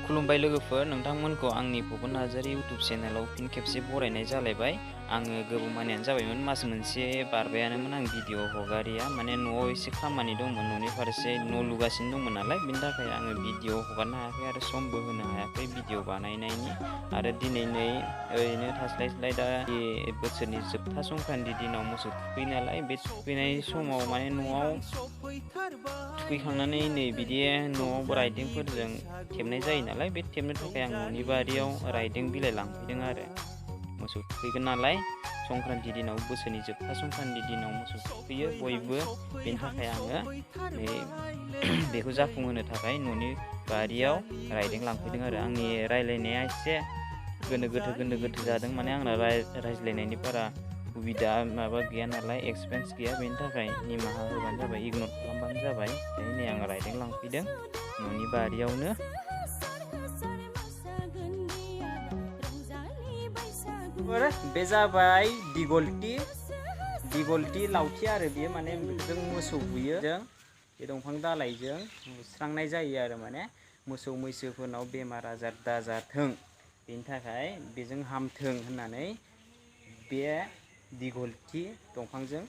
खुलुमबाय लोगोफोर, नोंथांमोनखौ आंनि फुकन नार्जारी इउटुब चेनेलाव फिन खेबसे बरायनाय जालायबाय। आङो गोबावमानियानो जाबायमोन, मास मोनसे बारबायानोमोन आं भिडिअ हगारिया। माने न'आव एसे खामानि दंमोन, न'नि फारसे न' लुगासिनो दंमोन नालाय, बिनि थाखाय आङो भिडिअ हगारनो हायाखै आरो समबो होनो हायाखै भिडिअ बानायनायनि। आरो दिनै नै ओरैनो थास्लायस्लाय दा बोसोरनि जोबथा संक्रान्ति दिनाव मोसौ थुखैयो नालाय, बे थुखैनाय समाव माने न'आव थुखैखांनानै नै बिदि न'आव राइदिंफोरजों थेबनाय जायो नालाय, बे थेबनो थाखाय आं न'नि बारियाव राइदिं बिलाइ लांफैदों आरो। मोसौ थुखैगोन नालाय संक्रान्ति दिनाव, बोसोरनि जोबथा संक्रान्ति दिनाव मोसौ थुखैयो बयबो, बेनि थाखाय आङो बेखौ जाफुंहोनो थाखाय न'नि बारियाव राइदिं लांफैदों आरो। आंनि रायलायनाया एसे गोनो गोथो जादों, माने आंना रायज्लायनायनि बारा सुबिदा माबा गैया नालाय, एक्सपिरियेन्स गैया, बेनि थाखाय निमाहा होबानो जाबाय, इगनर खालामबानो जाबाय। दायो नै आं राइदिं लांफैदों न'नि बारियावनो। बे जाबाय दिगलथि लावथि आरो बेयो, माने जों मोसौ बुयो, जों बे दंफां दालाइजों बुस्रांनाय जायो आरो। माने मोसौ मैसोफोरनाव बेमार आजार दाजाथों, बेनि थाखाय बेजों हामथों होननानै बे दिगलथि दंफांजों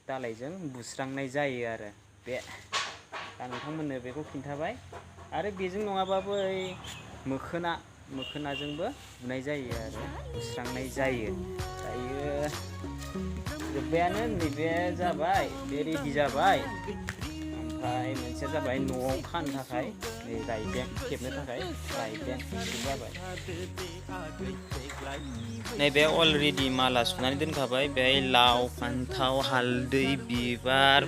दालाइजों बुस्रांनाय जायो आरो। बे दा नोंथांमोननो बेखौ खिन्थाबाय। आरो बेजों नङाबाबो ओइ मोखोनाजोंबो बुनाय जायो आरो बुस्रांनाय जायो। दायो जोब्बायानो, नैबे जाबाय, बे रेडि जाबाय। ओमफ्राय मोनसेया जाबाय न'आव खानो थाखाय नै राइदें थेबनो थाखाय राइदें जाबाय। नैबे अलरेडि माला सुनानै दोनखाबाय, बेहाय लाव फान्थाव हालदै बिबार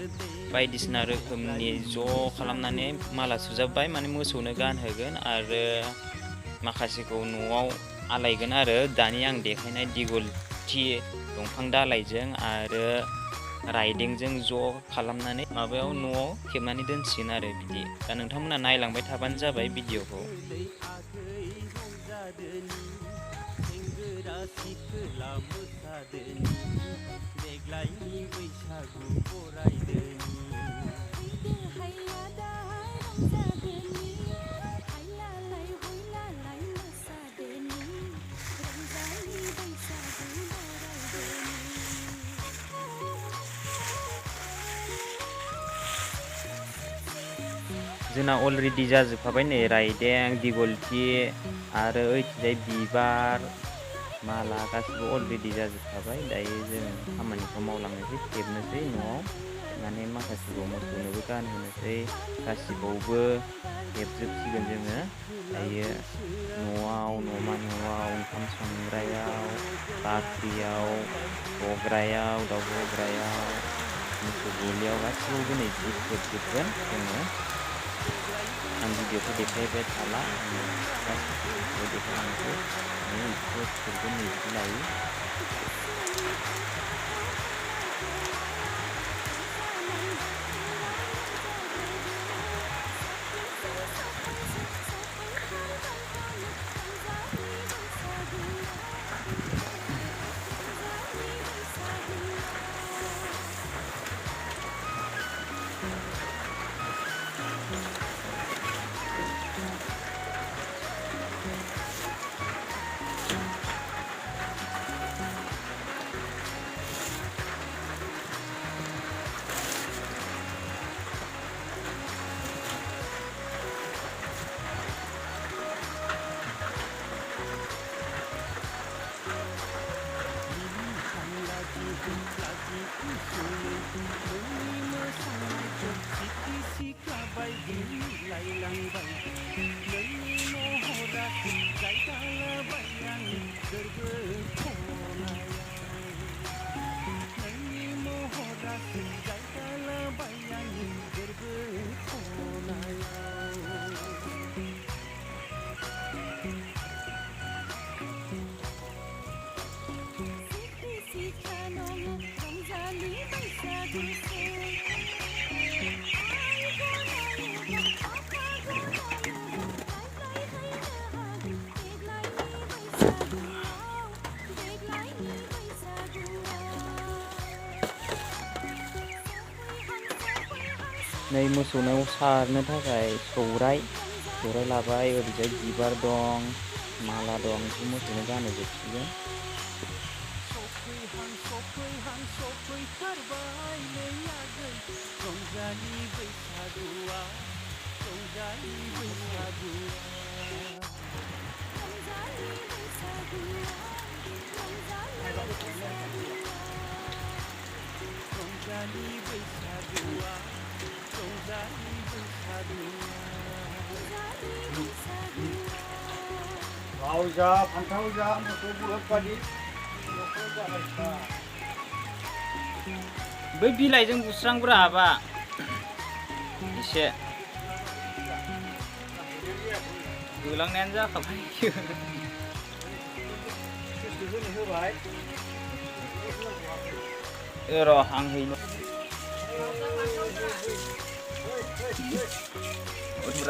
बायदिसिना रोखोमनि ज' खालामनानै माला सुजाबबाय, माने मोसौनो गानहोगोन आरो माखासेखौ न'आव आलायगोन आरो। दानि आं देखायनाय दिगलथि दंफां दालाइजों आरो राइदेंजों ज' खालामनानै माबायाव न'आव थेबनानै दोनसिगोन आरो बिदि। दा नोंथांमोना नायलांबाय थाबानो जाबाय भिडिअखौ। जोंना अलरेडि जाजोबखाबाय नै राइदें दिगलथि आरो ओइथिंजाय बिबार माला गासिबो अलरेडि जाजोबखाबाय। दायो जों खामानिखौ मावलांनोसै, थेबनोसै न'आव, माने माखासेखौ मोसौनोबो गानहोनोसै, गासिबावबो थेबजोबसिगोन जोङो। दायो न'आव, न'मा न'आव, ओंखाम संग्रायाव, बाख्रियाव, गग्रायाव, दाउ गग्रायाव, मोसौ गलियाव गासिबावबो नै बिदि थेबजोबगोन जोङो। आं भिडिअखौ देखायबाय थाला, आङो गासिबो देखायलांसै। बिदिखौ थेबगोन, नै बिदि लायो। नै मोसौनाव सारनो थाखाय सौराय देलायलाबाय ओरैजाय बिबार दं माला दं बेखौ मोसौनो गानहोजोबसिगोन लाव जा फान्थाव जा मोसौ बलदबादि न'खर जाबाय था बै बिलाइजों बुस्रांब्रा आबा एसे होलांनायानो जाखाबाय होबाय र' आं हैनो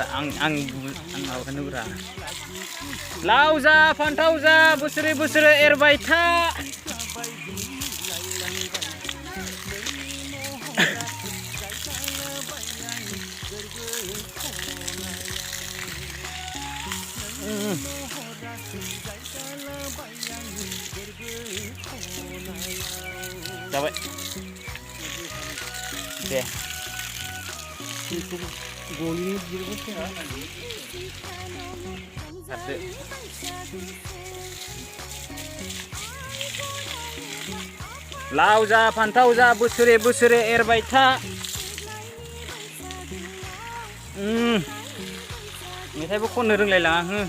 आं माबानोब्रा लाव जा फान्थाव जा बोसोरे बोसोरे एरबाय था जाबाय दे गलिनि बिदिखौ फैना सारदो लाव जा फान्थाव जा बोसोरे बोसोरे एरबाय था मेथाइबो खननो रोंलायलाङा हो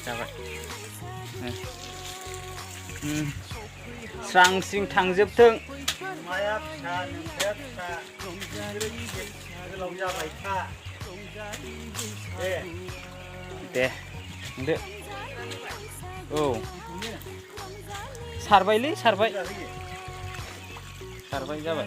जाबाय स्रां स्रिं थांजोबथों माया फिसा नोंसाया फिसा गोलाव जाबाय था दे दे औ सारबायलै सारबाय जाबाय